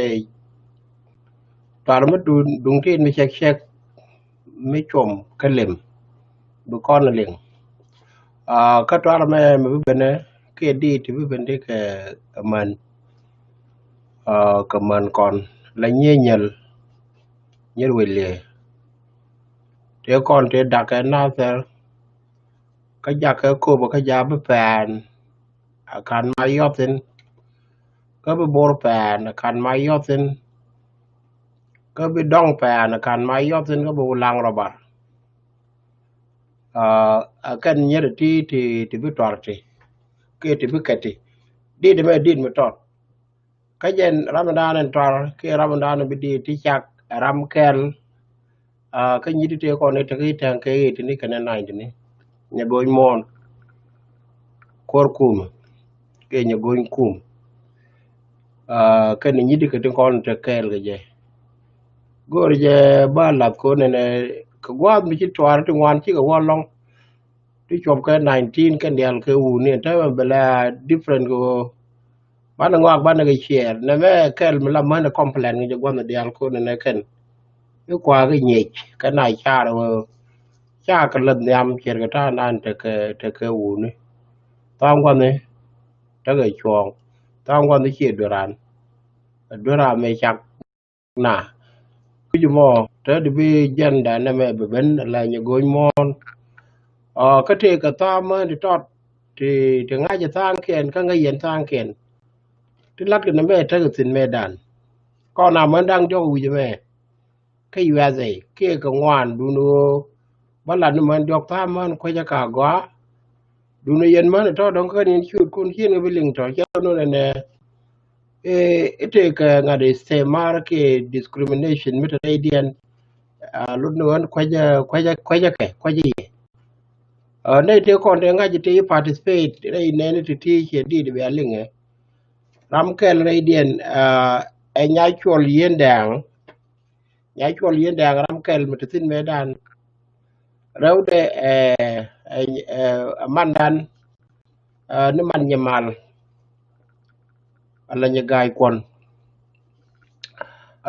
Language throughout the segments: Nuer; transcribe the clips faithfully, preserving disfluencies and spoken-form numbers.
ɛ tuar mi duŋ, duŋ tit mi cɛk cɛk mi cuɔm kä lem bi kɔn liŋ. Kä tuar mɛ mi bi benɛ kiɛ dit ti bi ben ti kɛ män, kɛ män kɔn la nyiee nyɛl, nyɛl wec liɛ. Tëë kɔn tëë dak kɛ nathɛr kä jak kɛ kop kä jak bi pɛn a kan ma yɔthin. Kä bi bor pɛn a kan ma yɔthin. Kä bi dɔŋ pɛn a kan ma yɔthin kä bi wulaŋ rɔbar. A kɛn nyɛr ti ti ti bi tuar ti kiɛ ti bi kɛt ti dit mɛ dit mi tɔt. Kä jɛn ram dan in tuar kiɛ ram dan in bi dit ti cak ram kɛl. Kä nyithi tëë kɔn i̱ tek i̱ tɛŋ kɛ i̱ tini kɛnɛ nany tini nyɛ go̱ny muɔ̱ɔ̱n kuɔr kum kiɛ nyɛ go̱ny kum. Kɛn nyithi kɛ tin kɔn tek kɛɛl kɛ jɛ. Go̱o̱r jɛ ba lath ko̱n ɛnɛ kɛ gua̱a̱th mi ci tuar ti ŋuan cikɛ wä lɔŋ. Ti cuɔp kɛ nineteen kɛn dial kɛ wuni ɛn täämɛ bɛ la different kɛ ɣöö banɛ ŋɔak banɛ kɛ ciɛɛr nɛ mɛ kɛl mi la mänɛ complain kɛ jɛ gua̱n dial ko̱n ɛnɛ kɛn. I̱ kua̱a̱k i̱ nyiec kɛ na car ɣöö ca kɛ läth nhiam ciɛɛr kɛ ta̱a̱ nan tekɛ tekɛ wuni. Tha̱a̱ŋ gua̱n i̱ tekɛ cuɔ̱ɔ̱ŋ. Tha̱a̱ŋ gua̱n i̱ ciɛ dueran. Dueran mɛ cak na kuc mɔ te di bi jɛn dan nɛmɛ bi ben la nyɛ go̱o̱ny muɔ̱ɔ̱n. Kä tëë kɛ tha̱a̱mä ti tɔt ti ti ŋa̱c tha̱a̱ŋkiɛn kä ŋäc yɛn tha̱a̱ŋkiɛn. Ti latkɛ nɛmɛ tekɛ thi̱n mɛ dan kɔn a män da̱ŋ diɔ̱k wi̱c mɛ. Kä U S A kiɛ kɛ ŋuan dun ɣöö bä lat ni män diɔ̱k tha̱a̱män kuecä ka gɔaa. Dun ɣöö yɛn män tɔ̱ dɔ̱ŋ kä ni ciötkun ciën kɛ bi liŋ tɔ̱ cɛ nunɛ nɛ. Ɛ tëëkɛ ŋa̱t istemar kiɛ discrimination mi te rɛydiɛn. Lut ni ɣän kuecä kuecä kuecä kɛ kuecä yɛ. Nɛy tëë kɔn tëë ŋa̱c tëë participate rɛy nɛɛni ti ti ciɛ dit bia liŋɛ. Ram kɛl rɛydiɛn ɛ nya cuɔl yieen dɛɛŋ. Nya cuɔl yieen dɛɛŋ ram kɛl mi ti thi̱n mëë dan. Rɛwdɛ ɛ ɛ ɛ mandan ni man nyimal. Ala nyi ga̱a̱c kuɔn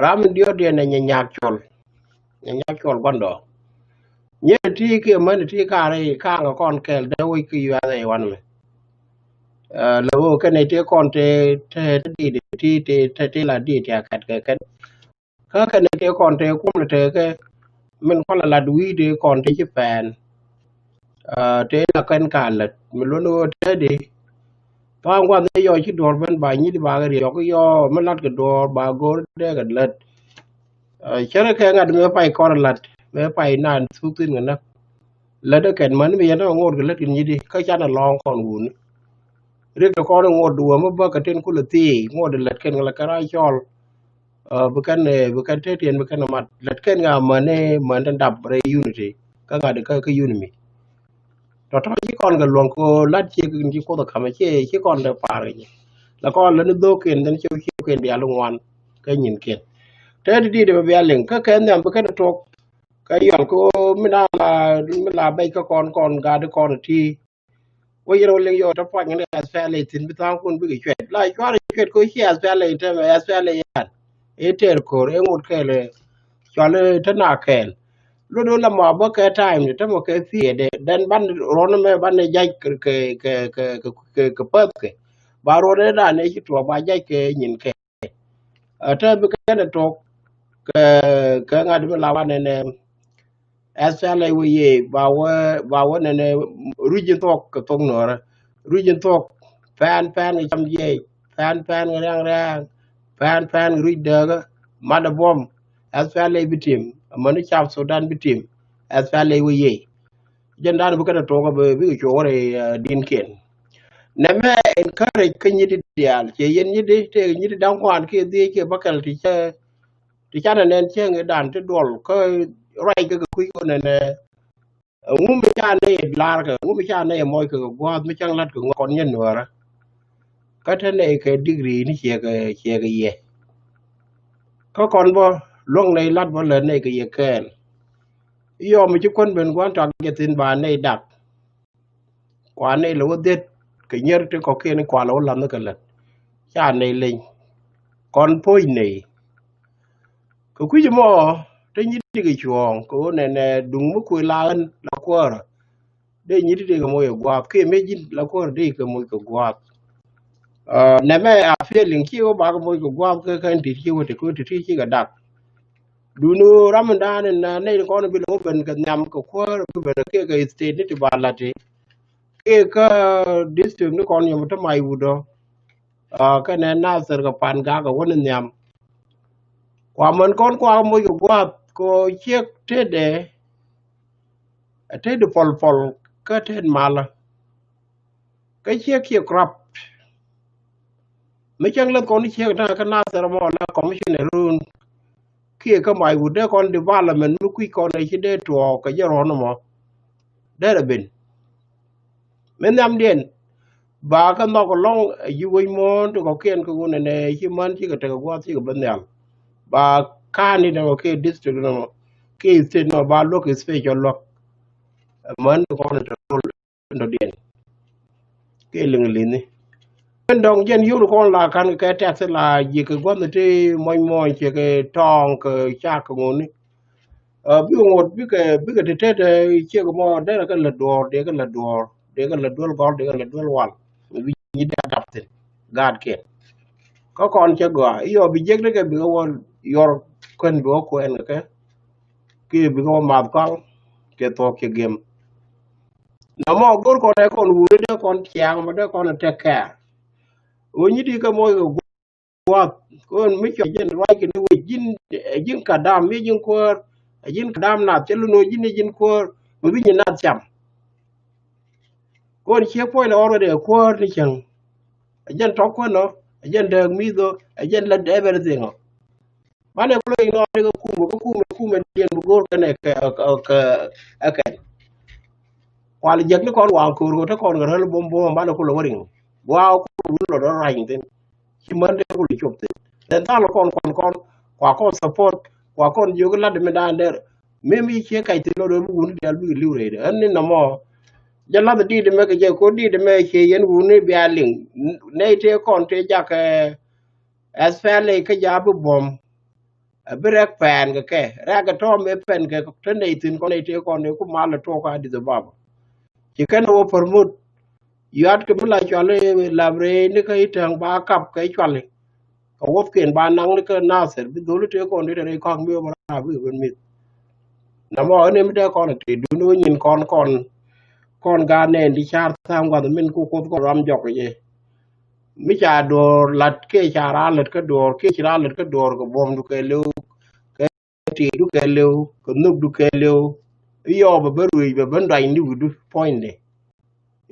ram in diɔt diɛn ɛ nyi nyak cuɔl. Nyi nyak cuɔl guandɔ. Nyi ti kiɛ män ti ka̱a̱r i̱ ka̱a̱ŋ kɔn kɛɛl dee wec ki yuath ɛ wan mi. Lɛ wee kɛn ɛ ti kɔn te te te di ti ti te ti la di ti a kɛt kɛ kɛn. Kä kɛn tëë kɔn tëë kum ni tëë kɛ min kɔn la lat wi̱i̱ tëë kɔn tëë ci pɛɛn. Tëë la kɛn ka lät mi luɔ̱n ɣöö tëë di. Tha̱a̱ŋ gua̱n ni yɔ ci duɔ̱ɔ̱r ben ba nyi̱t ba kɛ riɔk yɔ mi lat kɛ duɔ̱ɔ̱r ba go̱o̱r dee kɛ lät. Cärɛ kɛ ŋa̱t mëë pay kɔn lat mëë pay naan thuk thi̱n kɛ näk. Lät ɛ kɛn män mi yɛn tɔ̱ ŋo̱o̱t kɛ lät kɛ nyi̱t di kä canɛ lɔ̱ɔ̱ŋ kɔn wuni. Rik kɛ kɔn ŋo̱o̱t wä mi bäk kɛ tin kulɛ thii ŋo̱o̱t lät kɛn kɛ la kɛ rac cɔl. Bi kɛn bi kɛn tëë tiɛn bi kɛn mat lät kɛn ŋa män ni män tin dap rɛy unity kä ŋa̱t kä kä unity. Tɔ̱tɔ̱ ci kɔn kɛ luɔ̱ŋ ko lat ci ci kuoth kamɛ ci ci kɔn dee par kɛ ci la kɔn lät ni dhok ken dhen ci ci ken dial ŋuan kä nyin ken. Tëë ti dit bɛ bia liŋ kä kɛ nhiam bi kɛn tok kä yɔl ko mi na la mi la bɛc kä kɔn kɔn gat kɔn ti. Wä yɛn wä liŋ yɔ tɔ puac ŋäni S P L A thi̱n bi tha̱a̱ŋ kun bikɛ cuɛt la cuarɛ cuɛt ko ci S P L A tɛmɛ S P L A yan. Ëë tɛɛr ko̱r ëë ŋot kɛɛl ëë cual ëë te na kɛɛl. Luɔt wä la mɔ bä kɛ ta̱a̱m ni tämɛ kɛ thiëëdɛ dɛn ban ruɔ̱n mɛ ban ni jac kɛ kɛ kɛ kɛ kɛ päth kɛ ba ruɔ̱n ëë dan ëë ci tuɔɔk ba jac kɛ nyin kɛ. Ɛ te bi kɛn ɛ tok kɛ kɛ ŋa̱t mi la wanɛ nɛ. S P L A wä yee ba wä ba wä nɛnɛ ruc in thuɔk kɛ thok nuɔrä. Ruc in thuɔk pɛn pɛn kɛ cam jiɛc pɛn pɛn kɛ riaŋ riaŋ pɛn pɛn kɛ ruc dääkä. Mat ɛ buɔm S P L A bi tim amäni cap Sudan bi tim. S P L A wä yee jɛn dan bi kɛn ɛ tuɔk bikɛ cuɔk rɛy din kiɛn. Nɛmɛ encourage kä nyiti diaal ciɛ yɛn nyiti tëë nyiti da̱ŋ kuan kiɛ dhiec kiɛ bäkɛl ti cɛ ti canɛ nɛn cieŋ i̱ dan ti duɔl kä ruac kä kɛ kui̱ kä nɛnɛ. Ŋu mi ca nɛy lar kɛ ŋu mi ca nɛy mɔc kɛ kɛ gua̱a̱th mi cäŋ la̱t kɛ ŋɔk kɔn nyɛ nuäärä. Kä te nɛy kɛ digri ni ciɛ kɛ ciɛ kɛ yɛ. Kä kɔn bä luäŋ nɛy la̱t bä lät nɛy kɛ yɛ kɛɛl. Yɔm mi ci kuän ben gua̱n tuak jɛ thi̱n ba nɛy dak. Kua nɛy lɛ wä dhiet kɛ nyier ti kɔ̱kiɛn kua lɛ wä la̱th ni kɛ lät. Ca nɛy leny. kɔn poc nɛy. Kɛ kui̱c mɔ te nyi̱t ti kɛ cuɔ̱ɔ̱ŋ kɛ ɣöö nɛnɛ duŋ mi kuëë la ɣän la kuäärä. Dee nyi̱t ti kɛ moc kɛ gua̱a̱th kiɛ mëë ji̱n la kuäärä dee kɛ moc kɛ gua̱a̱th. Nɛmɛ a feeling ci wä bakɛ moc kɛ gua̱a̱th kɛ kɛn ti ci wä ti kɛ ti ti ci kɛ dak. Duŋni ram in da̱a̱n in nɛy ni kɔn bi lɛ wä ben kɛ nhiam kɛ kuäärä bi ben kiɛ kɛ state ni ti ba la̱t ti kiɛ kä district ni kɔn yom te mac wut ɔ. Kɛnɛ Nathir kɛ pan gak kɛ wä ni nhiam. Kua män kɔn kua moc kɛ gua̱a̱th kɛ ciek tetdɛ. Ɛ tetdɛ pɔl pɔl kä tet malä. Kä ciek ciek corrupt. Mi cäŋ leth kɔn ciek ta̱a̱ kä Nathir mɔ la commissioner run. Kiɛ kä mac wut dee kɔn development mi kui̱ kɔn ɛ ci dee tuɔɔk kɛ jɛ rɔ̱n mɔ. Derɛ ben mi nhiamdiɛn. Ba kä nhɔk ɛlɔ̱ŋ ɛ ji̱ wec muɔ̱ɔ̱n ti kɔ̱kiɛn kɛ ɣöö nɛnɛ ci män cikɛ tekɛ gua̱a̱th cikɛ ben nhial. Ba ka̱a̱ni nɔmɔ kiɛ district nɔmɔ kiɛ state nɔmɔ ba luäk special luäk. Ɛ män ti kɔn ɛ te rol in dɔ̱diɛn kiɛ liŋ li̱ni. Min dɔ̱ŋ jɛn yio̱w ti kɔn la ka̱n kɛ tax la ji̱ kɛ gua̱th ti mɔny mɔny ciɛ kɛ tɔ̱ɔ̱ŋ kɛ cak kɛ ŋuni. Bikɛ ŋot bikɛ bikɛ ti tet ciek mɔ derɛ kɛ lät duɔ̱ɔ̱r dee kɛ lät duɔ̱ɔ̱r dee kɛ lät duel gɔl dee kɛ lät duel wal. Bi nyi dee adap thin gaatkiɛn. Kä kɔn cɛ gɔaa i̱ yɔ bi jiäk ni kɛ bikɛ wä yɔr kuen bikɛ kuɛn kɛ kɛ kiɛ bikɛ wä math kɔaŋ kɛ thuɔ̱k cɛ gem. Nɔmɔ go̱r kɔn ɛ kɔn wuri dee kɔn ciaŋ mɔ dee kɔn ɛ tek kɛɛr. Ɣöö nyi ti kɛ moc kɛ gua̱a̱th kɔn mi cɔl jɛn ruac kɛ ni wec ji̱n ɛ ji̱n ka dam mi ji̱n kuäär ɛ ji̱n ka dam nath cɛ lun ɣöö ji̱n ɛ ji̱n kuäär mi bi nyi nath cam. Kɔn ciek puɔ̱ny lɛ already ɛ kuäär ni cäŋ. Ɛ jɛn tɔk kuän ɔ ɛ jɛn dääk mi̱th ɔ ɛ jɛn lät everything ɔ. Banɛ kulɛ ignore kä kumɛ kä kumɛ kumɛ diɛn bi go̱o̱r kɛn ɛ kɛ ɛ kɛ ɛ kɛn. Kual jiäk ni kɔn waŋ ko̱o̱r kɛ te kɔn kɛ räl bom bom banɛ kulɛ wä riŋ. Gua̱a̱k kulɛ wä lɔ rɔ ra̱ny thin. Ci män te kulɛ cop thin. Then thal kɔn kɔn kɔn kua kɔn support kua kɔn jiök lat mi daan dɛr. Mi mi cie kac thin lɔ dee bi wuni diaal bikɛ li̱w rɛy dee ɛn ni nɔmɔ. Jɛ lath diit mɛ kɛ jɛ ko diit mɛ cie yɛn wuni bia liŋ. Nɛy tëë kɔn tëë jakɛ S P L A kä ja bi buɔ̱m. A bi rɛk pɛn kɛ kɛ rɛk kɛ tɔ̱ mëë pɛn kɛ te nɛy thi̱n kɔn nɛy tëë kɔn ni ku mal ɛ tuɔk ka Addis Ababa. Ci kɛn wä pärmut yuat kɛ mi la cuali lap rɛy ni kä i̱ täŋ ba kap kɛ cuali. Kɛ wuɔthkiɛn ba naŋ ni kä Nathir bi dholi tëë kɔn ni te rɛy kɔak mi wä ba raap bikɛ ben mi̱th. Namɔ ni mi te kɔn a te duni wä nyin kɔn kɔn kɔn gaat nɛn ti car tha̱a̱ŋ guath min ku kuoth kɔn ram jɔk kɛ jɛ. Mi ca duɔ̱ɔ̱r lat kiɛ ca raa lät kä duɔ̱ɔ̱r kiɛ ci raa lät kä duɔ̱ɔ̱r kɛ buɔ̱mdu kɛ liw kɛ ti̱i̱du kɛ liw kɛ nhökdu kɛ liw. I̱ yɔɔ bɛ ben ruëëc bɛ ben duany ni wi̱du puɔ̱nydɛ.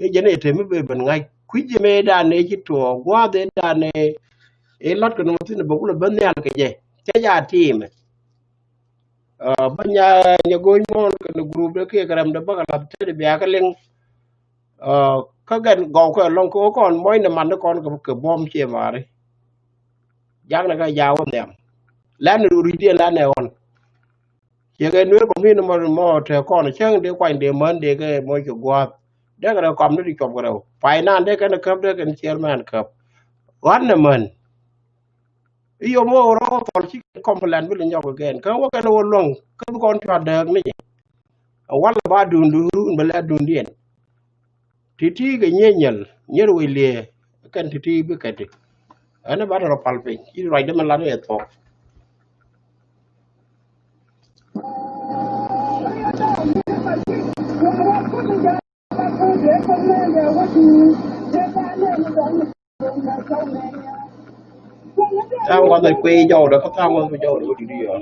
I̱ jɛn i̱ te mi ben ben ŋa̱c kui̱c jɛ mëë danɛ ci tuɔɔk gua̱a̱th in danɛ. I̱ la̱t kɛ nɔmɔ thi̱n bɛ kulɛ ben nhial kɛ jɛ cɛ ja tiimɛ. Bä nya nya go̱o̱ny muɔ̱ɔ̱n kɛnɛ group dɛ kiɛ kɛ rɛm dɛ bäkɛ lath tetdɛ bia kɛ liŋ. Kä gɛn gɔw kɛ lɔŋ kɛ ɣöö kɔn muɔ̱cnɛ man ni kɔn kɛ buɔ̱m ciɛ maari. Jaknɛ kɛ ja wä nhiam. Lɛn ri diɛ lɛn ɛ ɣɔn. Ciɛ kɛ nuer kɔmini mɔ mɔ te kɔn cäŋ dee kuany dee män dee kɛ moc kɛ gua̱a̱th. Dee kɛ rɛ kɔm ni ti cuɔp kɛ rɛw pay nan dee kɛn käp dee kɛn chairman käp. Ɣɔn nɛ män. I̱ yom wä rɔ thɔl ci complain bi lɛ nyɔk again kä wä kɛn wä luäŋ kä bi kɔn cua dääk ni jɛ. A wal ba dun du run bɛ lɛ dun diɛn. Ti̱ti̱ kɛ nyiee nyɛl nyier wec liee kɛn ti̱ti̱ bi kɛti. Ɛn ba dɔrɔ pal piny ci ruacdä mi lat wee thuɔk. Tha̱a̱ŋ wath kui̱ jɔwdä kä tha̱a̱ŋ wath kui̱ jɔwdä wä di̱t yɔ.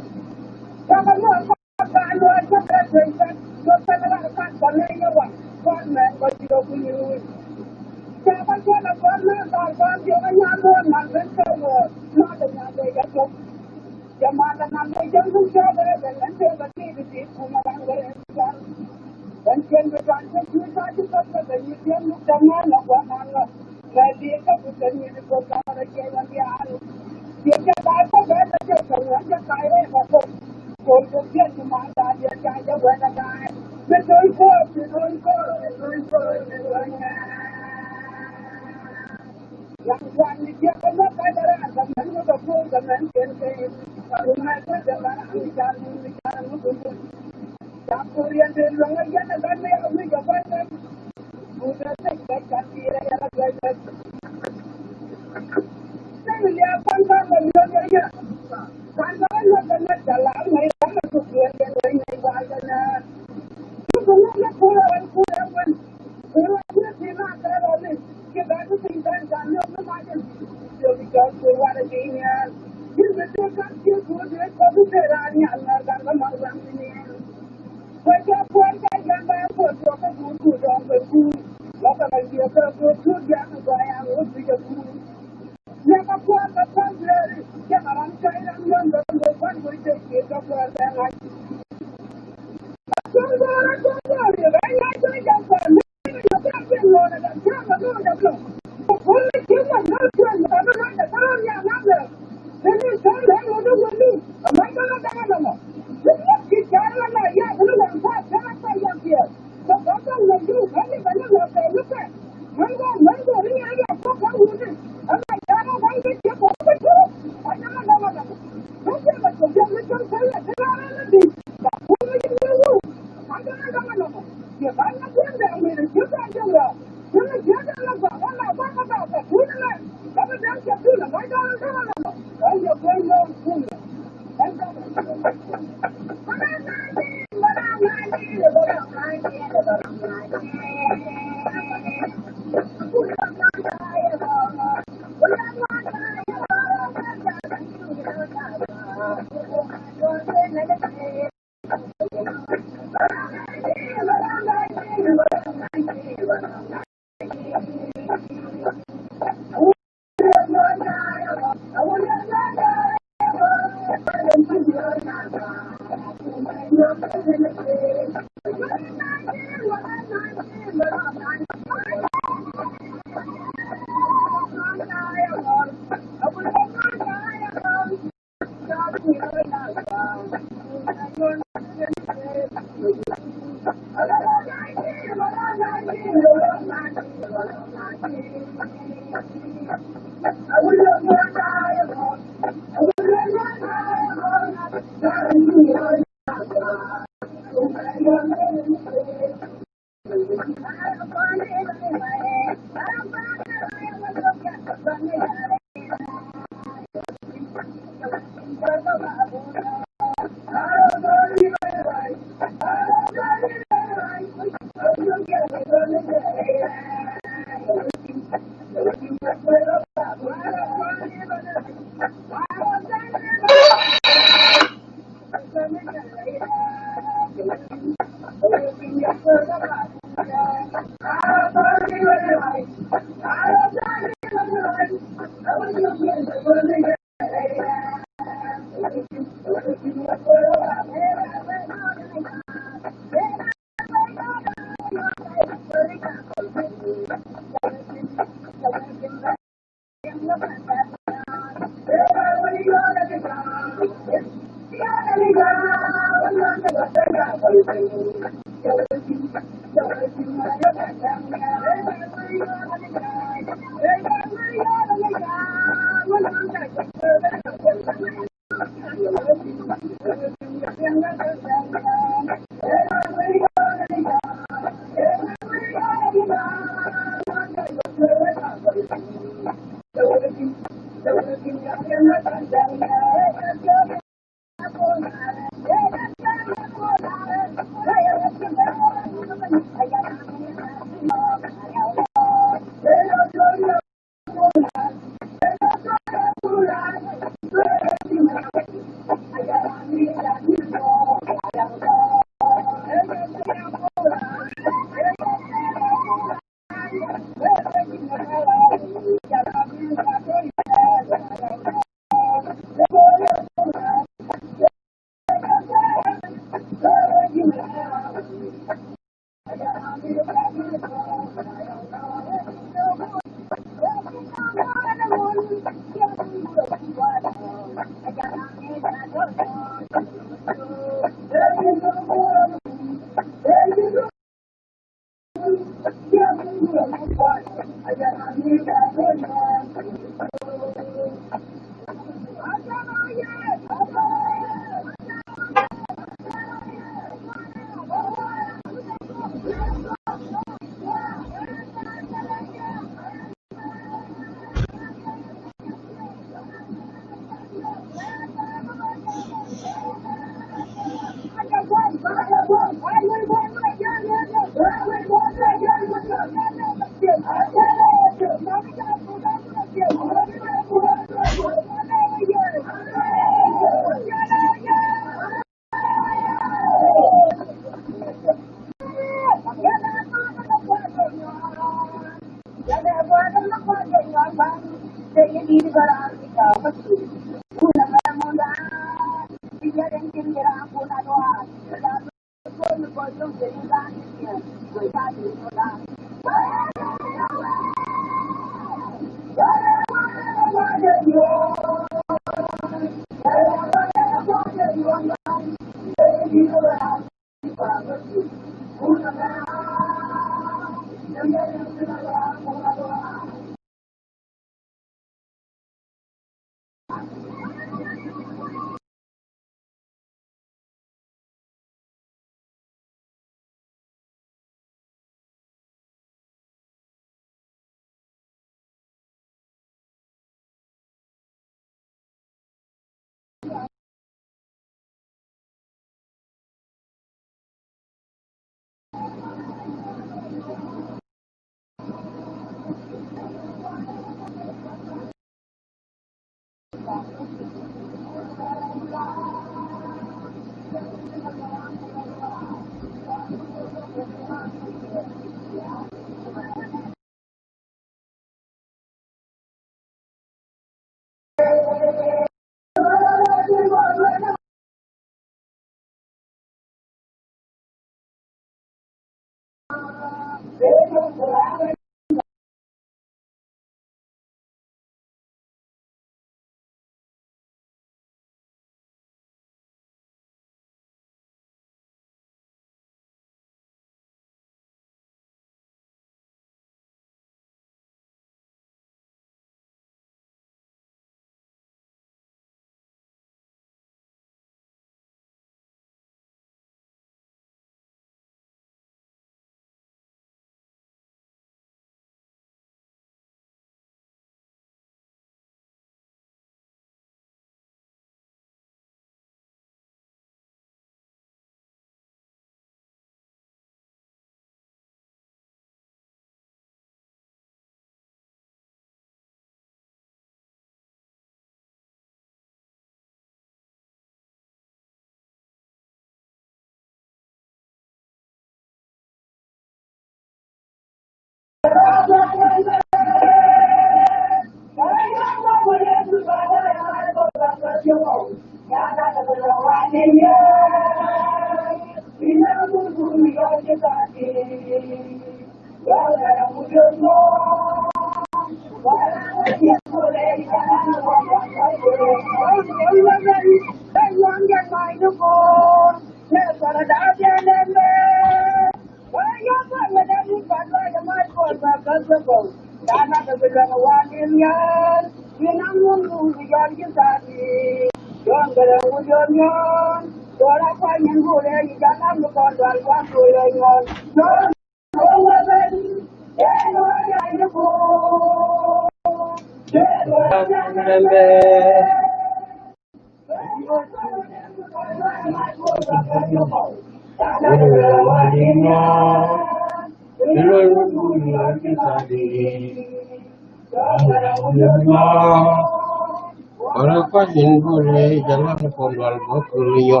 Ora kwa jin bule jala ni kondwal bokul yo.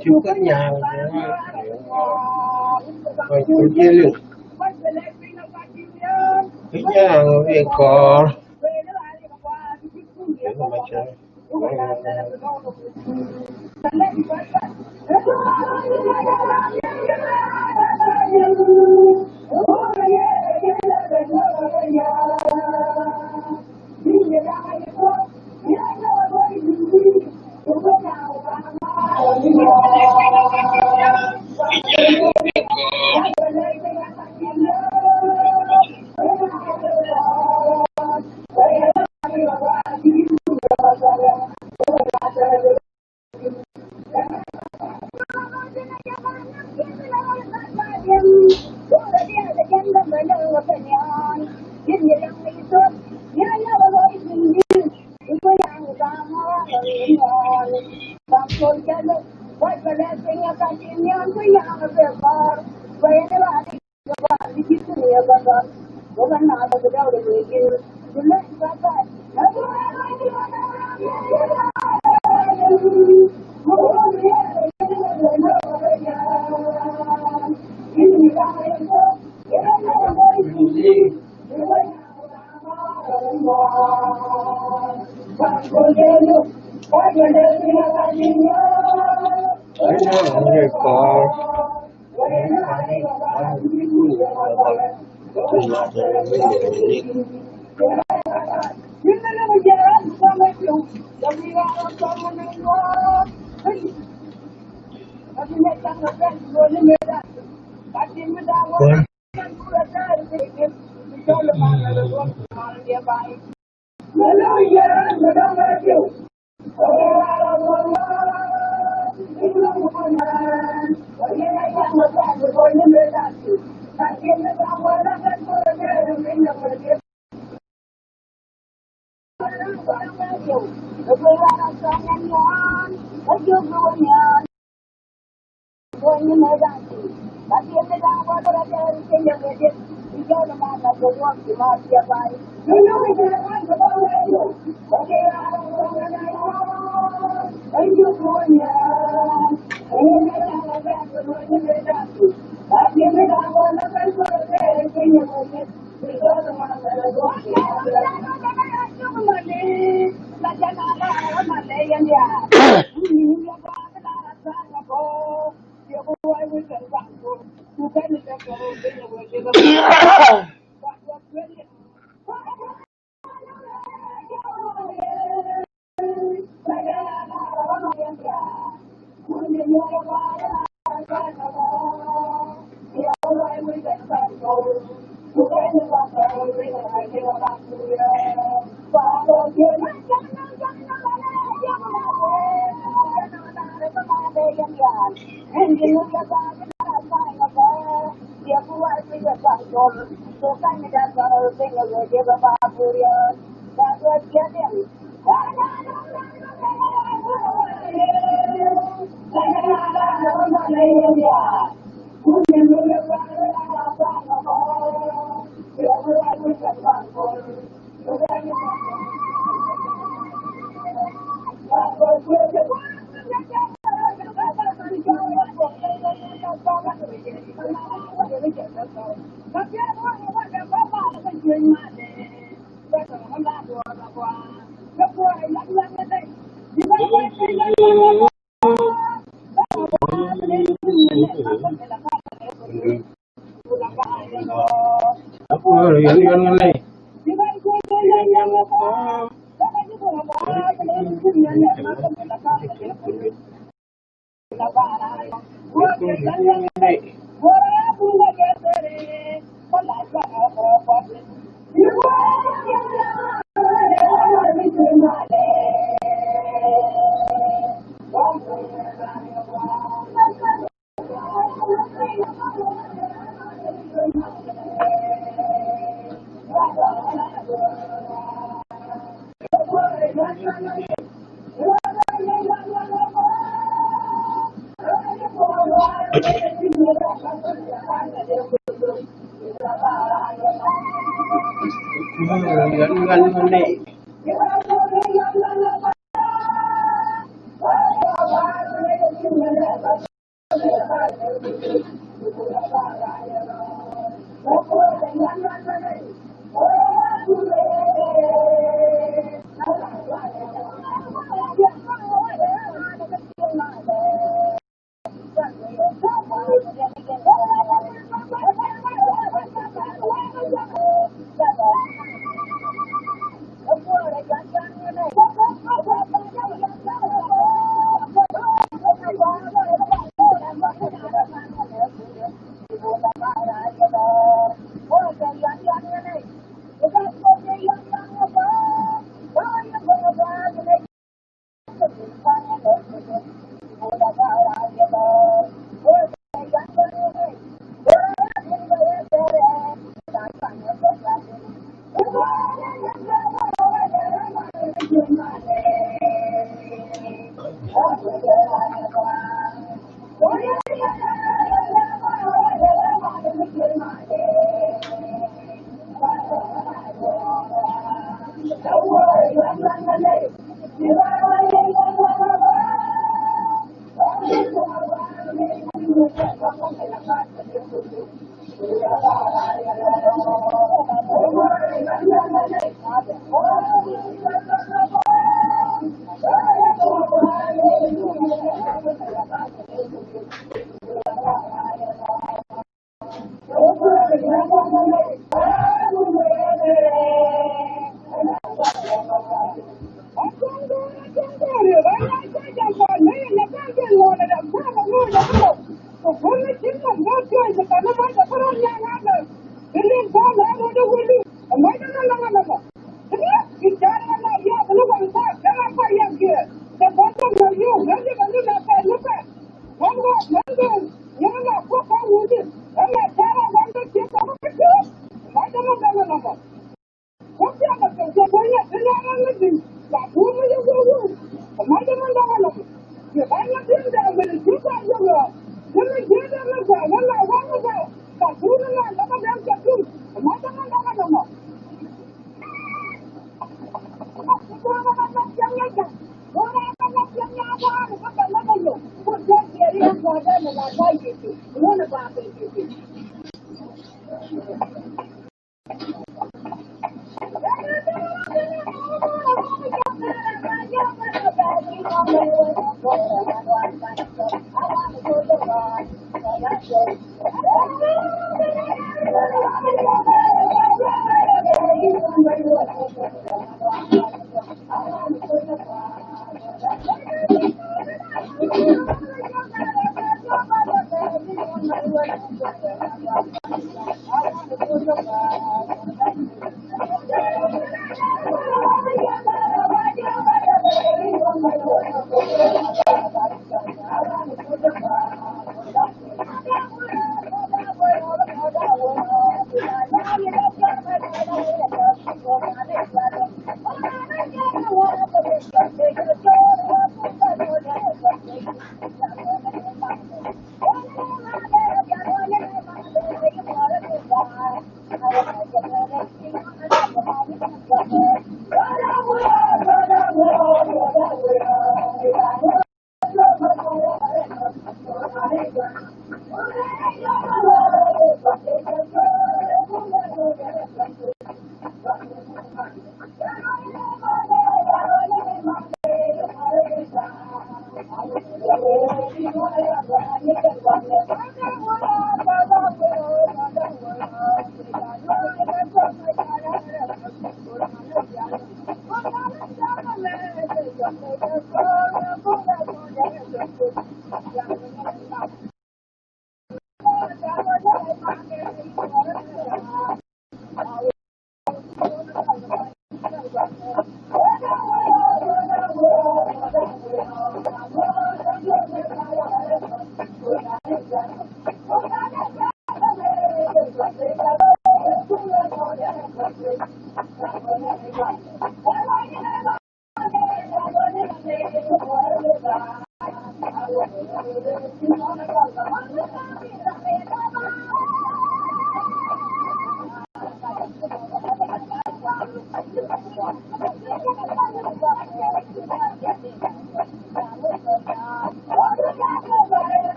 Cuka nyal. Kwa kujeli. Nyal we kor.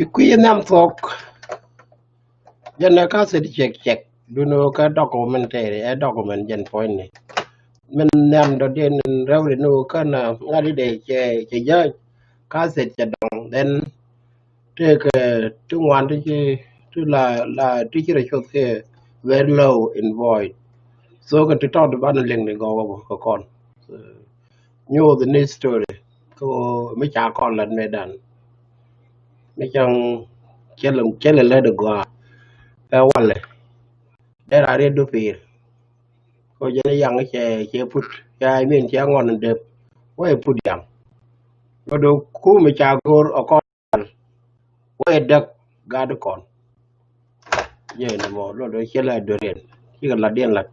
I̱ kui̱ nhiam thuɔ̱k. Jɛn ɛ kaset cɛk cɛk dun ɣöö kä documentary ɛ document jɛn puɔ̱nyni. Min nhiam dɔ̱diɛn in rɛwri ni ɣöö kän ŋa̱t i̱ dee cɛ cɛ jäny kaset cɛ dɔŋ then tëëkɛ ti ŋuan ti ci ti la la ti ci rɛ cuɔth kɛ very low in voice. So kɛ ti tɔt banɛ liŋ ni gɔwä kɛ kɔn. Nyuuth ni story kɛ ɣöö mi ca kɔn lat mëëdan. Mi cäŋ cɛ lɛ cɛ lɛ lät ɛ gɔaa ɛ walɛ. Dee raa riet du pi̱i̱r. Kɛ ɣöö jɛn i̱ yaŋ cɛ cɛ put cɛ I mean cɛ ŋɔn in dep wä ɛ put yaŋ. Kɛ do̱ kum i̱ ca go̱o̱r ɛ kɔn wä ɛ däk gaat kɔn. Jɛ ni mɔ luɔt dee cɛ lɛ dueriɛn cikɛ latdiɛn lat.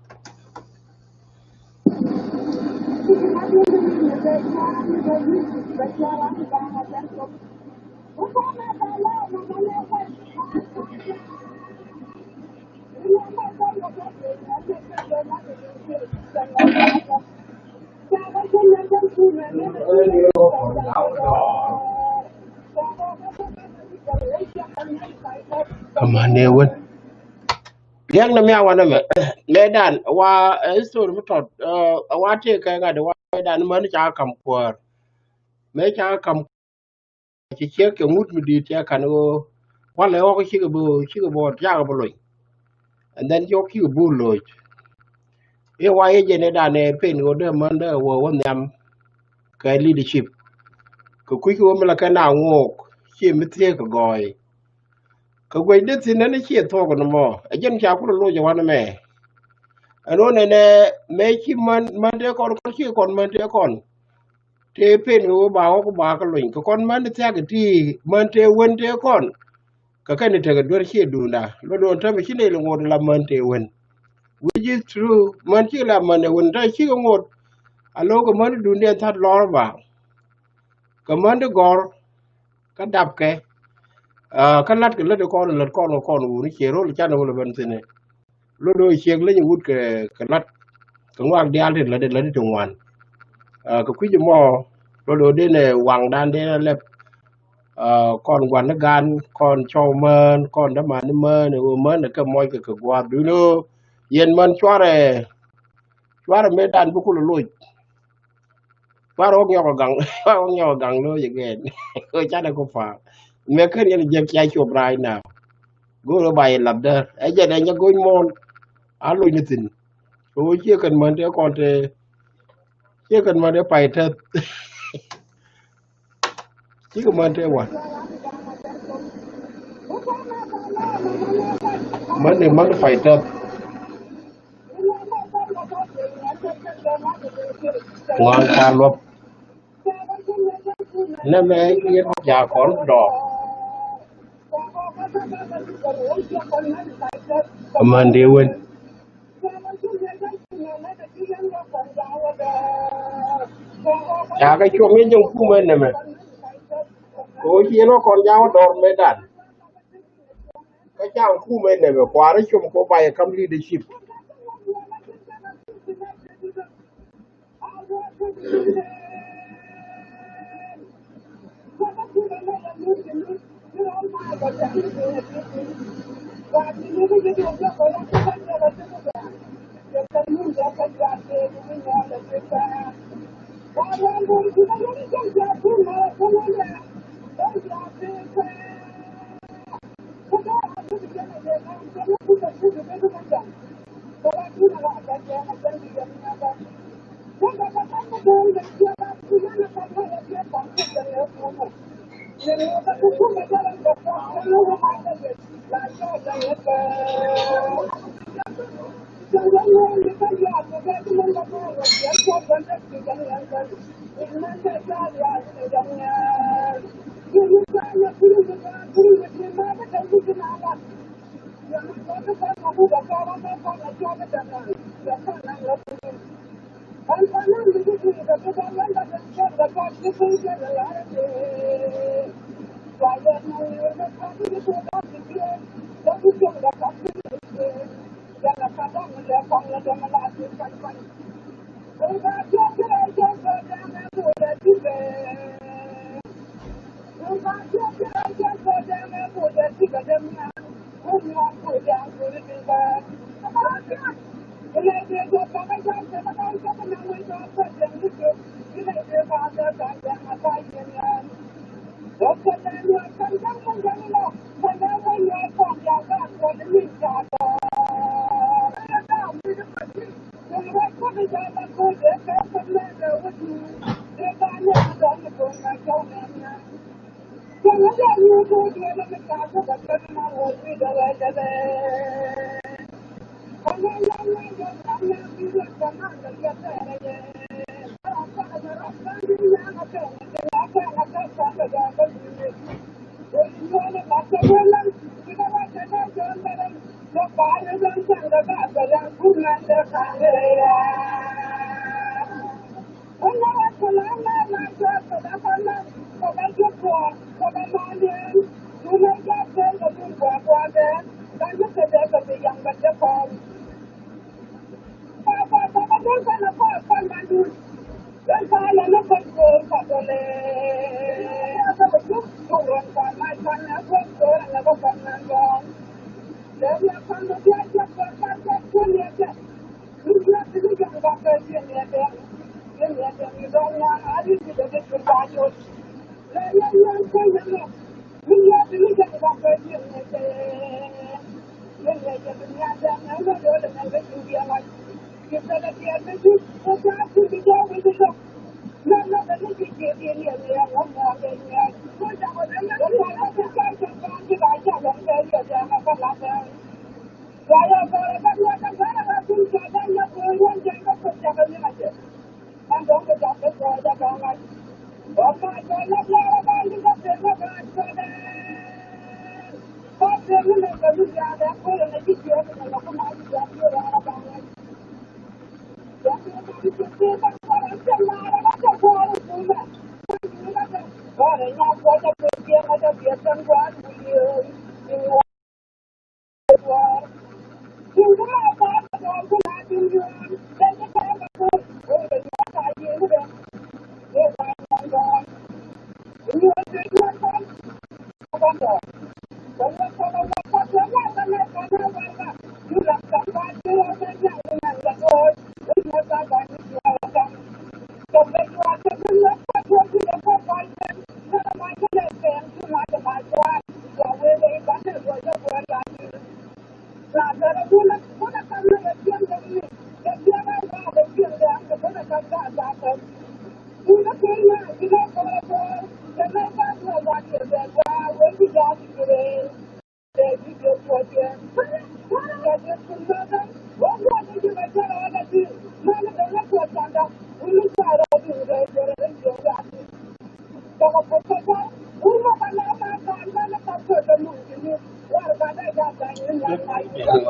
Kamande wän. Liɛŋ ni mi a wanɛ mɛ mɛ dan wa history mi tɔt a wa tëë kɛ ŋa̱t wa mɛ dan män ca kam kuäär. Mɛ ca kam ci ciek kɛ ŋut mi di̱i̱t cɛ ka̱n ɣöö walɛ ɣɔk cikɛ bi cikɛ bi ɣɔt cakɛ bi lony. And then cɔk cikɛ bi loc. I̱ wa yɛ jɛn ɛ danɛ pen ɣöö dee män dee wä wä nhiam kɛ leadership. Kɛ kui̱ kɛ ɣöö mi la kɛ na ŋook ci mi thiee kɛ gɔɔy. Kɛ guec dee thi̱n nɛn ciɛ thuɔk ni mɔ ɛ jɛn ca kulɛ loc ɛ wanɛ mɛ. Ɛn ɣöö nɛnɛ mɛ ci män män tëë kɔn kɔn cikɛ kɔn män tëë kɔn. Tëë pen kɛ ɣöö ba ɣɔk ba kä lony kɛ kɔn män thia̱k ti män tëë wen tëë kɔn. Kɛ kɛn tekɛ duer ciɛ duunda luɔt duɔn tämɛ ci nɛy lɛ ŋot la män tëë wen. Which is true män cikɛ la män ɛ wen ta̱ cikɛ ŋot. A lo̱k kɛ män duundiɛn tha̱t lɔr ba kɛ män ti gɔr. Kä dapkɛ kä la̱t kɛ lät kɔn lät kɔn kɛ kɔn wuni ciɛ ro̱l canɛ wul ɛ ben thi̱n. Lot do̱ ciek leny wut kɛ kɛ lat kɛ ŋuak diaal ti lät lät ti ŋuan. Kɛ kui̱c mɔ lot do̱ den ɛ waŋdan den ɛ lɛp. Kɔn gua̱n ni gan kɔn cɔw mään kɔn däman ni mään ɛ ɣöö mään ɛ kɛ mɔc kɛ kɛ gua̱a̱r dui̱n ɣöö yɛn män cuarɛ cuarɛ mëë dan bi kulɛ loc. War wä nyɔk gaŋ war wä nyɔk gaŋ lo̱c again. Kɛ canɛ ku pa̱a̱ mɛ kän yɛn jek cia cop right now. Go̱o̱r ba yɛ lap däär ɛ jɛ dɛ nyɛ go̱o̱ny muɔ̱ɔ̱n. A lo̱c ni thi̱n kɛ wä ciek kän män tëë kɔn tëë ciek kän män tëë pay täth. Cikɛ män tëë wan män ni män pay täth. Ŋɔn ca luɔp. Nɛmɛ yet ja kɔn dɔɔk. Män dee wen. Ca kɛ cuɔm yɛ jɛn kumɛ nɛmɛ. Kɛ ɣöö ci yɛn wä kɔn ja̱a̱k wä dɔɔr mëë dan. Kä caŋ kumɛ nɛmɛ kua̱r ɛ com kɛ wä ba yɛ kam leadership.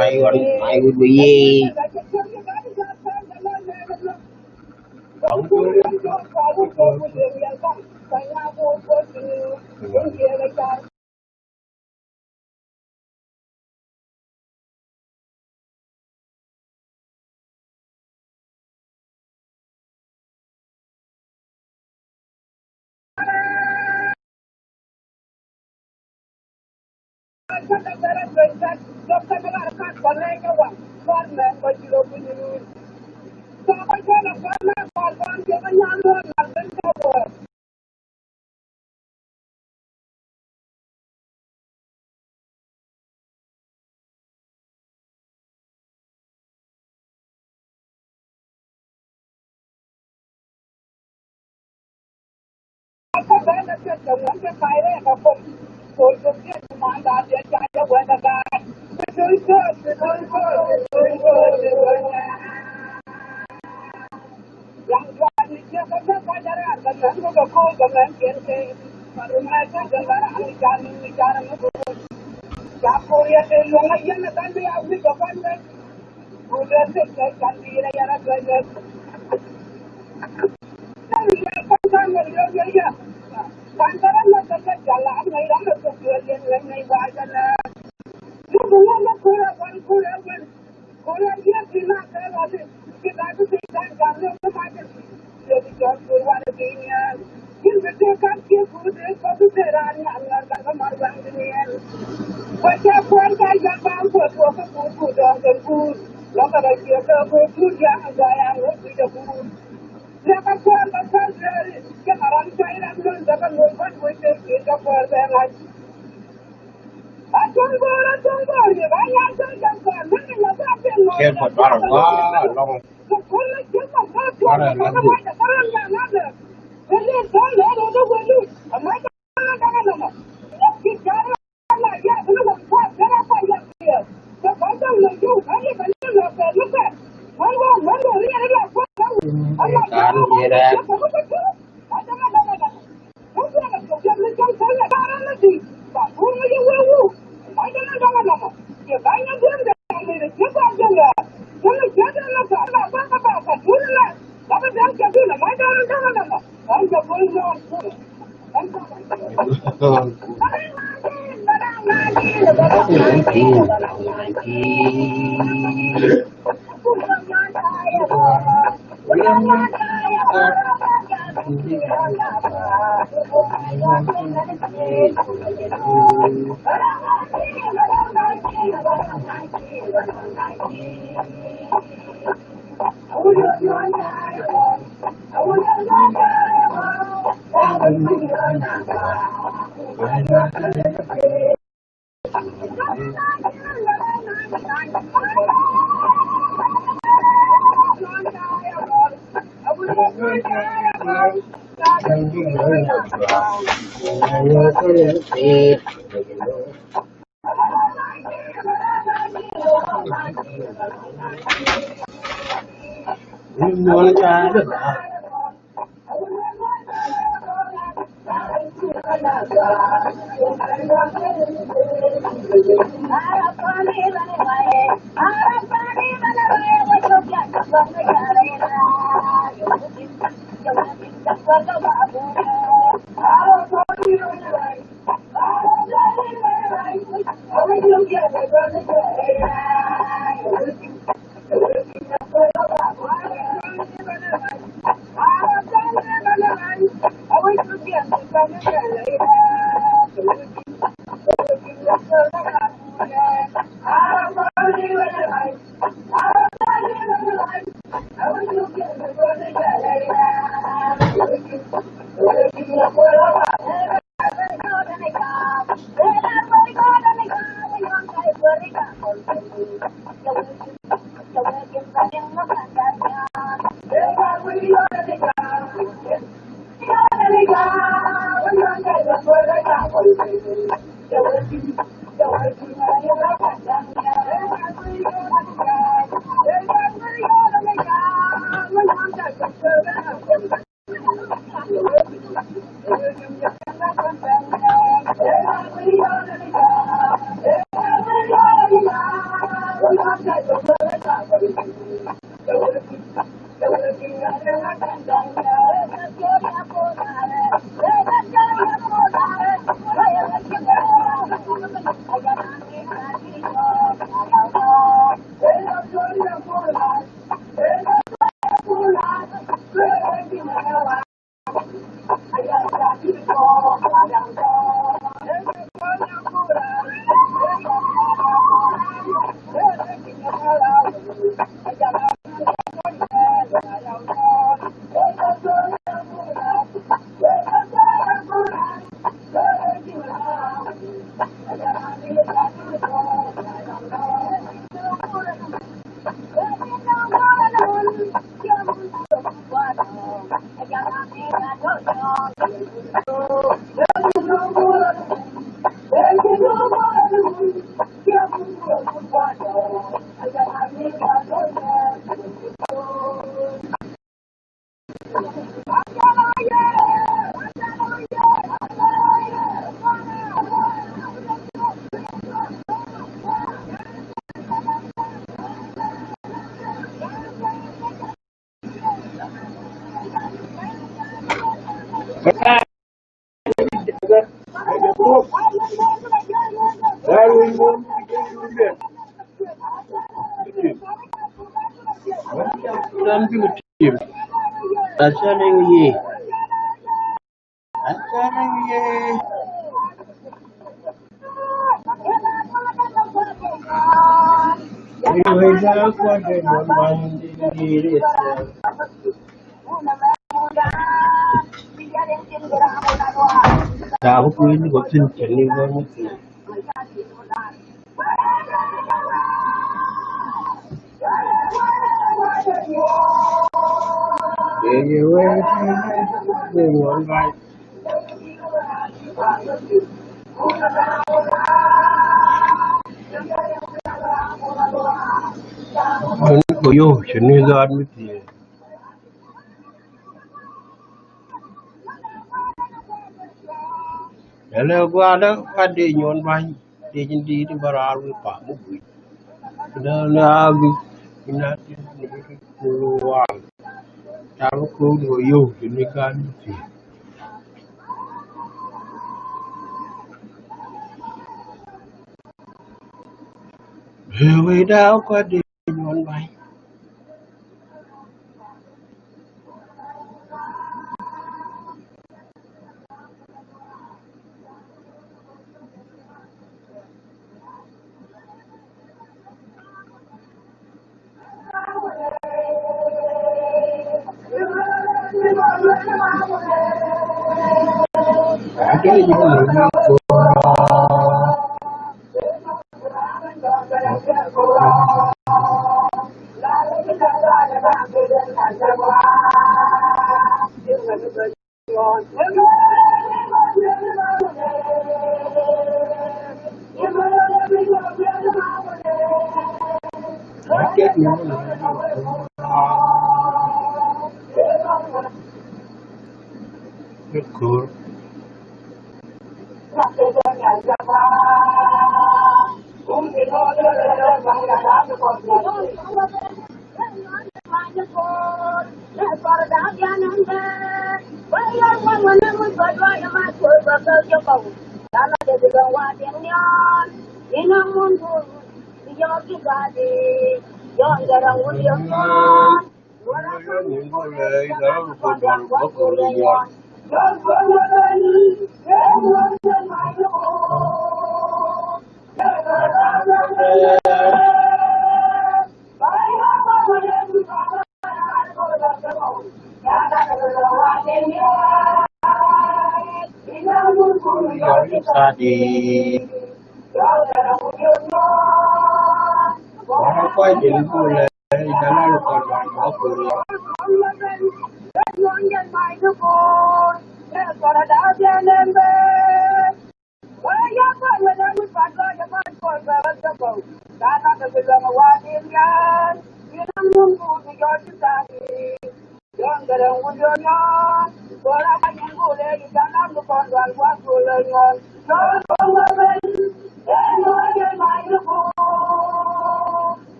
Ai wan, ai wan, ye. Kɛn pa duarɛ gua̱a̱ lɔŋ. Duarɛ la duɔ̱p. Yo, cɛ ni gaat mi thiee. Yɛlɛ gua̱a̱dä ka dee nyuɔn ba̱ny dee ji̱n di̱i̱t in bä raar wi̱i̱ pam mi gui̱c. Dee lɛ a gui̱c in a ti ni bi ti kuur waal. Ca bi ko̱o̱k di wä yio̱w ci ni gaat mi thiee. Wee daa kuat di nyuɔn ba̱ny.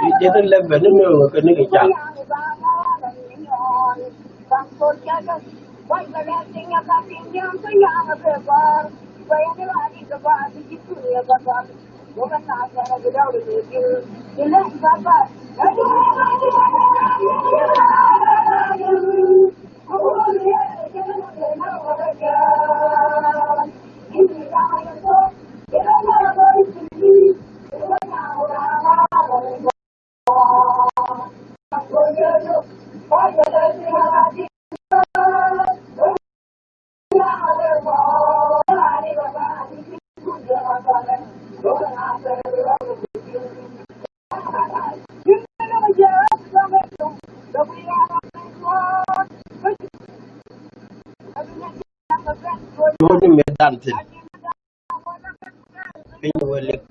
I̱ jek in lɛp bɛ ni nööŋä kɛ ni kɛ cak. Tuɔɔk ni mëë dan thi̱n. Piny wä lik.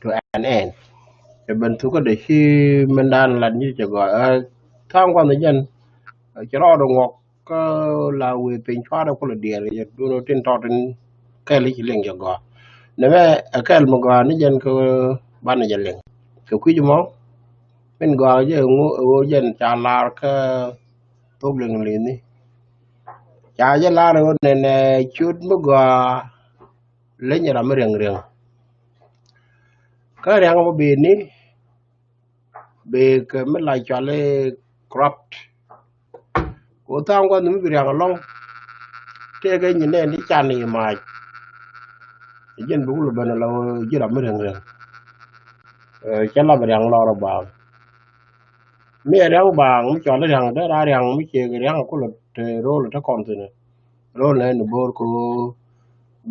To an end. Cɛ ben thukä dee ci min dan lat nyi cɛ gɔaa. Ɛ, tha̱a̱ŋ gua̱n jɛn, ɛ, cɛ rɔɔdɛ ŋuɔk kä la wee piny cuarɛ kulɛ diɛɛr kɛ jɛ duno tin tɔt in kɛl i̱ ci liŋ cɛ gɔaa. Nɛmɛ ɛ kɛl mi gɔaa ni jɛn kä banɛ jɛ liŋ. Kɛ kui̱c mɔ min gɔaa jɛ ŋu ɛ ɣöö jɛn ca lar kä thok liŋ li̱ni. Ca jɛ lar ɣöö nɛnɛ ciöt mi gɔaa leny ram mi riɛŋ riɛŋ. Kä riaŋ mɔ beni bek mi la cɔal i̱ corrupt. Ko tha̱a̱ŋ gua̱n mi bi riaŋ alɔŋ tëëkɛ nyin nɛn i̱ can i̱ mac. I̱ jɛn bi kulɛ ben ala ji̱ ram mi riaŋ riaŋ. Ɛ, cɛ la bi riaŋ lɔr baaŋ. Mi ɛ riaŋ baaŋ mi cɔal i̱ riaŋ dee raa riaŋ mi ciek riaŋ kulɛ te ro̱l te kɔn thi̱n. Ro̱l nɛ ni bo̱o̱r ko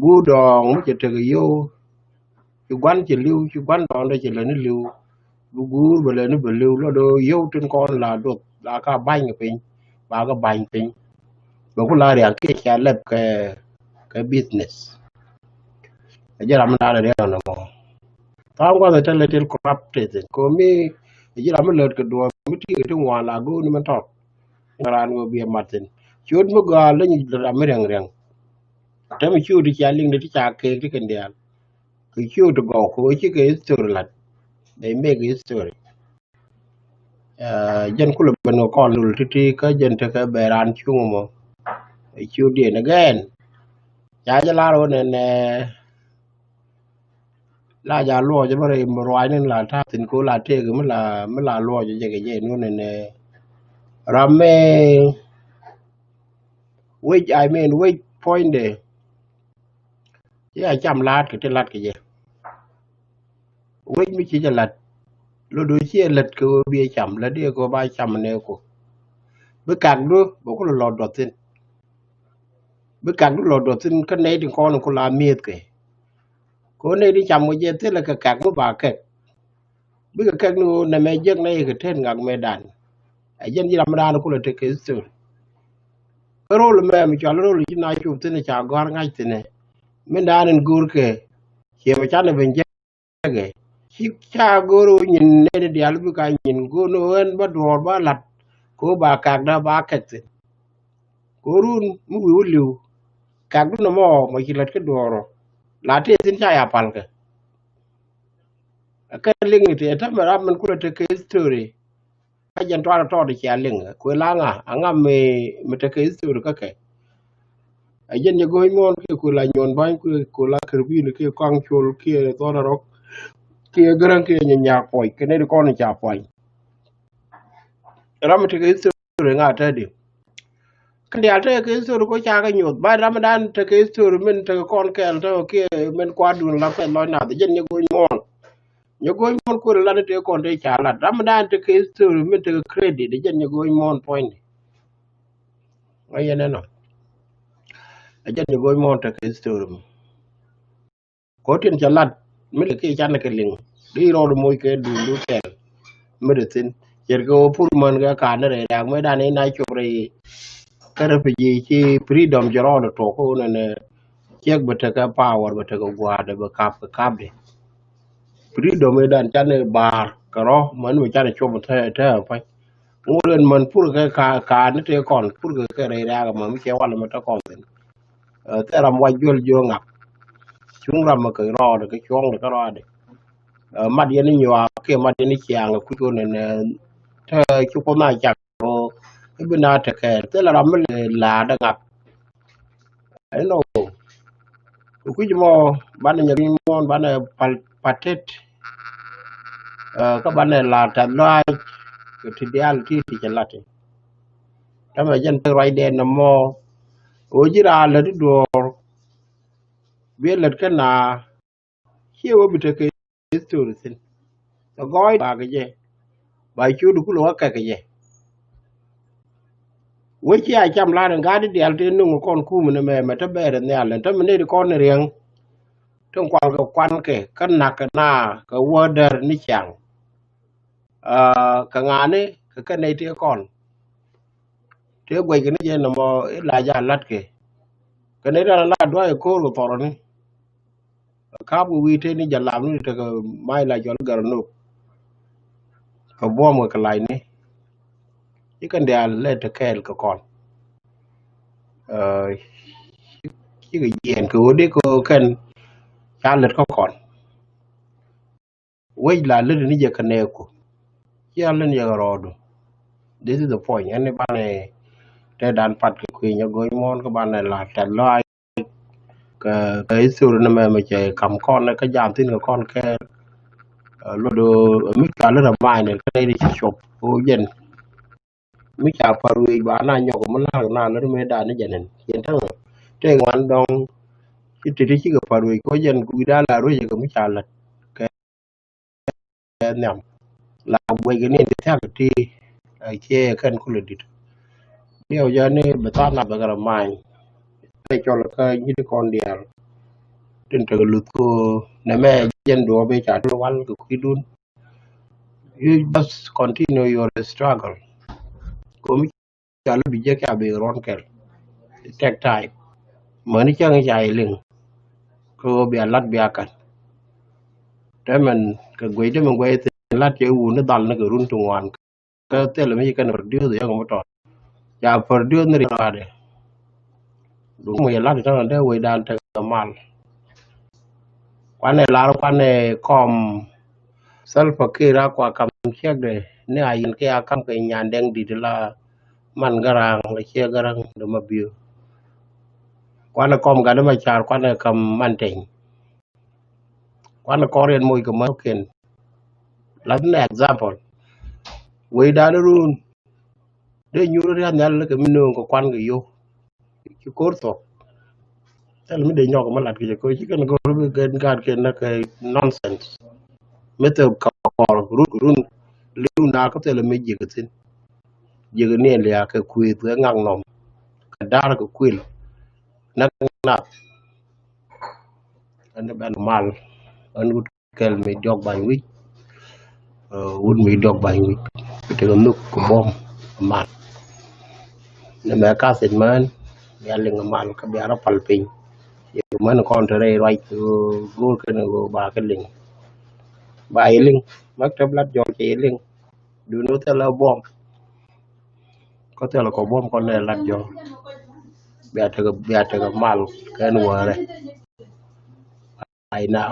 guur dɔɔŋ mi cɛ tek i̱ yo̱o̱. Ci gua̱n ci li̱w, ci gua̱n dɔɔndɛ ci lɛni li̱w. Bi guur bɛ lɛni bɛ li̱w lɔ do̱ yio̱w tin kɔn la duɔth la ka ba̱ny kɛ piny ba kɛ ba̱ny piny. Bɛ ku la riak kiɛ ca lɛp kɛ kɛ business. Ɛ jɛ ram mi da̱a̱n riak nɔmɔ. Tha̱a̱ŋ gua̱th ɛ tɛl ɛ tɛl corrupt teth in ko̱mi. Ɛ jɛ ram mi lät kɛ duɔth mi ti kɛ ti ŋuan la go̱o̱r ni mɛn tɔt. Ŋa̱ran ɣöö biɛ mat thi̱n ciöt mi gɔaa leny ram mi riaŋ riaŋ. Tɛm ciöt ti ca liŋ ti ca keek ti kɛn diaal. Kɛ ciöt ti gɔw kɛ ɣöö cikɛ history lat. They make history. Ɛ, jɛn kulɛ ben kɛ kɔn lul ti̱ti̱ kä jɛn tekɛ bɛ raan cuŋ mɔ. Ɛ ciöt diɛn again. Ca jɛ lar wä nɛnɛ la ja luɔc bä rɛy mi ruac ni la ta̱a̱ thi̱n ko la tëëk mi la, mi la luɔc jɛ kɛ jɛ ni wä nɛnɛ. Ram mi wec, I mean, wec puɔ̱nydɛ. Ci a cam la̱a̱t kɛ ti la̱t kɛ jɛ. Wec mi ci jɛ la̱t. Lot do ci ɛ lät kɛ ɣöö bi ɛ cam, lät di kɛ ɣöö ba cam nɛ ku. Bi kak du bɛ ku lɔ duɔth thi̱n. Bi kak du lɔ duɔth thi̱n kä nɛy tin kɔn ku la mi̱eth kɛ. Kɛ ɣöö nɛy tin cam kɛ jɛ thilɛ kɛ kak mi ba kɛk. Bikɛ kɛk ni ɣöö nɛmɛ jek nɛ ikɛ tet ŋak mëëdan. Ɛ jɛn ji̱ ram dan kulɛ tekɛ history. Kä rol mɛ mi cɔal rol ji̱ na cop thi̱n ca gɔ̱a̱r ŋa̱c thi̱n ɛ. Min dan in go̱o̱rkɛ ciɛ mɛ canɛ ben jekɛ. Ci ca go̱o̱r ɣöö nyin nɛn diaal bika nyin go̱o̱r ni ɣöö ɛn bä duɔ̱ɔ̱r ba la̱t. Kɛ ɣöö ba kakda ba kɛk thi̱n. Kɛ ɣöö run mi wi̱i̱ wä li̱w. Kakdu nɔmɔ mɔ ci la̱t kä duɔ̱ɔ̱r ɔ. La tëë thi̱n ca ya palkɛ. Ɛ kɛ liŋ iti ɛ tämɛ ram min kulɛ tekɛ history. Kä jɛn tuaar tɔɔt cia liŋ kuɛ la ŋa aŋa mi, mi tekɛ history kä kɛ. Ɛ jɛn jɛ go̱o̱ny muɔ̱ɔ̱n kiɛ kuɛ la nyuɔn ba̱ny kiɛ kuɛ la kɛrbin kiɛ kɔaŋ col kiɛ thɔn arɔk kiɛ gäräŋ kiɛ nyɛ nyak puɔc kɛ nɛy ti kɔn ca puɔny. Ram mi tekɛ history ŋa te di. Kä diaal tekɛ history ko ca kɛ nyoth ba ram dan tekɛ history min tekɛ kɔn kɛɛl te kiɛ min kuat dun la pɛth lɔc nath jɛn jɛ go̱o̱ny muɔ̱ɔ̱n. Nyɛ go̱o̱ny muɔ̱ɔ̱n kuël lat ni tëë kɔn tëë ca lat. Ram mi dan tekɛ history min tekɛ credit, jɛn nyɛ go̱o̱ny muɔ̱ɔ̱n puɔ̱nyni. Ŋa yɛn ɛnɔ. Ɛ jɛn nyɛ go̱o̱ny muɔ̱ɔ̱n tekɛ history mi. Kɔ tin ca lat mi lɛ kiɛ can kɛ liŋ. Di rɔɔd moc kɛ duun du kɛl. Mi di thin. Cɛr kɛ wä pur män kɛ ka̱n rɛy riak mi dan in a cop rɛy. Kä refugee ci freedom jɛ rɔɔd tok kä wun ɛn ciek bɛ tekɛ power bɛ tekɛ gua̱a̱dɛ bɛ kap kɛ kapdɛ. Freedom idan canɛ ba̱a̱r kɛ rɔ män mi canɛ cuɔp tɛ tɛ pa̱ny. Ŋot ɛn män pur kɛ ka ka ni tëë kɔn pur kɛ kɛ rɛy rɛ̈ɛ̈k män mi cɛ wal mɛ tɛ kɔn thin. Thɛ ram wa juɔl jiö ŋak. Cuŋ ram mɛ kɛ rɔɔdɛ kɛ cuɔ̱ŋdɛ kɛ rɔɔdɛ. Mat yɛn ni nyuak kiɛ mat yɛn ni ciaŋ kuc kɛ nɛn tɛ ci kuoth na cak. Ibi na tekɛɛl thilɛ ram mi lɛ la̱a̱t dɛ ŋak. Ɛn nɔ kɛ kui̱c mɔ banɛ nyɛ ri̱ny muɔ̱ɔ̱n banɛ pal patet. Kä banɛ la̱a̱t tɛth lɔaac kɛ ti diaal ti ti cɛ lat. Tämɛ jɛn pek ruacdɛn nɔmɔ. Ɣöö ji̱ raar lät i̱ duɔ̱ɔ̱r. Biɛ lät kä na Ciɛ wä bi tekɛ history thin. Tɛ gɔɔy bakɛ jɛ ba ciötdu kulɛ wä kɛkɛ jɛ. Wä ci a cam lar in gaat di dial tëë nuŋ kɔn kum ni mɛ mɛ te bɛɛr in nhial in te mi nɛy ti kɔn ni riäŋ. Tin kual kɛ kuan kɛ kä nak kɛ na kɛ wä däär ni ciaŋ. Kɛ ŋa̱a̱ni kɛ kɛ nɛy tëë kɔn. Tëë guɛc kɛ ni jɛ nɔmɔ ila ja lat kɛ kɛ nɛy ti ala duay ko̱o̱r kɛ thɔrɔni. Kap kɛ wi̱i̱ tëë ni jɛ lam ni tekɛ mac la jɔl gɛr nok. Kɛ buɔ̱m kɛ kɛ lacni ci kɛn diaal lɛ te kɛɛl kɛ kɔn. Cikɛ jiɛɛn kɛ ɣöö dee kɛ ɣöö kɛn ca lät kä kɔn. Wec la lät ni jɛ kɛ nɛɛku. Cia lät ni jɛ kɛ rɔɔdu. This is the point. Ɛn ni banɛ tɛ dan pat kɛ kui̱ nyɛ go̱o̱ny muɔ̱ɔ̱n kä banɛ la tɛth lɔaac. Kɛ kɛ history ni mɛ mɛ cɛ kam kɔn kä jam thin kɛ kɔn kɛɛl. Lot mi ca lät a ma̱a̱ny ni kä nɛy ti ci cop ko jɛn. Mi ca pa̱r wec ba na nyɔk mi la̱r na lät mëë dan ni jɛ nɛn cien täŋ. Tëë ŋuan dɔ̱ŋ ci ti ti cikɛ pa̱r wec ko jɛn wi̱i̱ dan la ruec kɛ mi ca lät kɛ nhiam. La guɛc kɛ ni ti thiak ti cie kɛn kulɛ dit. Diɛw jɛ ni bi tha̱a̱n na bɛ kɛ rɛ ma̱a̱ny. Tëë cɔl kä nyi̱t kɔn diaal. Tin tekɛ luth ko nɛmɛ jɛn duɔ̱ɔ̱p i̱ ca ti wal kɛ kui̱dun. You just continue your struggle. Komi ca lä bi jek ca bi ruɔn kɛl. It take time. Mäni cäŋ ca iliŋ. Kä ɣöö bia lat bia kan. Tɛmɛn kɛ guec tɛmɛn guec thin lat cɛ wun ni dhal ni kɛ run ti ŋuan. Kä thilɛ mi ci kɛn produce yäŋ mi tɔt. Ca produce ni ri raadɛ. Duŋ mi yɛ lat tɔn dee wecdan tekɛ mal. Kuanɛ lar kuanɛ kɔm Salva Kiir a kua kam ciekdɛ ni a yɛn kɛ a kam kɛ nyan dɛŋ dit la man Garaŋ la ciɛ Garaŋ dɛ ma biö. Kuanɛ kɔm gat ma car kuanɛ kam man teny. Kuanɛ kɔr yɛn moc kɛ män kɛn. Lath ni example. Wecdan run. Dee nyuur riath nhial kɛ mi no̱o̱ŋ kɛ kuan kɛ yo̱o̱k. Ci ko̱r thok. Thil mi dee nyɔk mi lat kɛ jɛ ko̱ ci kɛn go̱r bi kɛn gaat kɛn na kɛ nonsense. Mi thil kɔr run run. Liw na kä thil mi ji̱k thin. Ji̱k ni liak kɛ kueth kɛ ŋak nɔm. Kɛ dar kɛ kuil. Nak nak. Ɛn bɛn mal. Ɛn wut kɛl mi diɔk bany wi̱c. Wut mi diɔk bany wi̱c. Tekɛ nhuk kɛ buɔm mal. Nɛ mɛ kathit män. Bia liŋ mal kä bia rɔ pal piny. Yɛ män kɔn te rɛy ruac go̱o̱r kɛn go̱o̱r ba kɛ liŋ. Ba yɛ liŋ. Maktab lat jɔl kɛ yɛ liŋ. Duni wä thilɛ buɔm. Kä thilɛ kɔ buɔm kɔn nɛ lat jɔl. Bia tekɛ bia tekɛ mal kɛn wärɛ. Ai na.